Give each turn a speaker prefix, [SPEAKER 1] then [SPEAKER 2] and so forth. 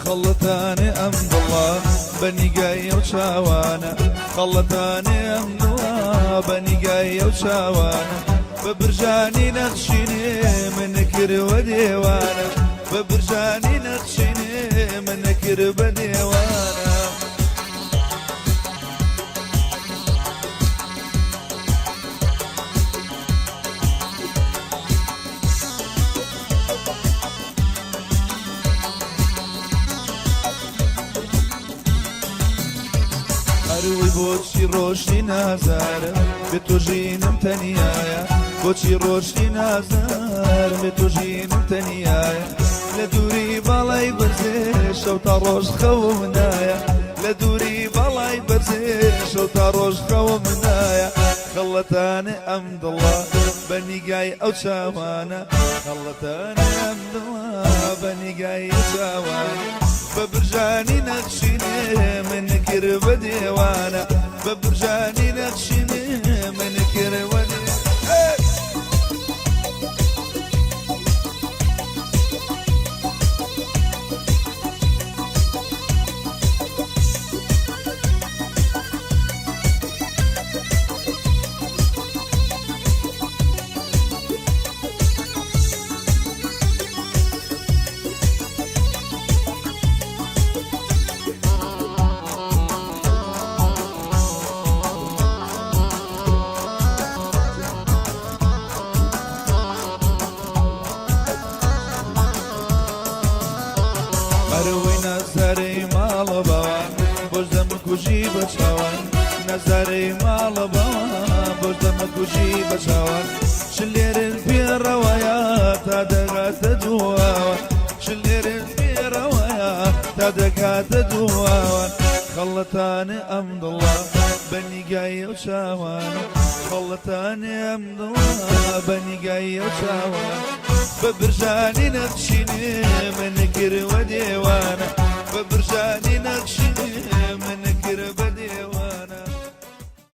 [SPEAKER 1] خەڵەتانێ ئەم دڵە بە نیگای ئەو چاوانە، خەڵەتانێ ئەم دڵە بە نیگای ئەو چاوانە، بە برژانی نەخشینێ من کردوە دێوانە، بە برژانی نەخشینێ من کرد بە دێوانە. ئەروی بۆچی ڕۆشتی نازارم بێ تۆ ژینم تەنیایە، بۆچی ڕۆشتی نازارم بێ تۆ ژینم تەنیایە، لە دووری باڵای بەرزێ شەو تا ڕۆژ خەوم نایە، لە دووری باڵای بەرزێ شەو تا ڕۆژ خەوم نایە. خەڵەتانێ ئەم دڵە بە نیگای ئەو چاوانە، خەڵەتانێ ئەم دڵە بە نیگای ئەو چاوانە، بە برژانی نەخشینێ من کرد بە دێوانە، بە برژانی نەخشینێ من کرد بە دێوانە. ئەرەوەی نازارەی ماڵە باوان بۆش دەمکوژی بە چاوان، نەزارەی ماڵە باوان بۆش دەمکوژی بە چاوان، شلێرن پێڕەوەیە تا دەگاتە دواوە، شلێرن پێڕەوەیە تا دەگاتە دواوە. خەڵەتانێ ئەم دڵە بە نیگای ئەو چاوانە، خەڵەتانێ ئەم دڵە بە نیگای ئەو چاوانە، بە برژانی نەخشینێ من کردوە دێوانە.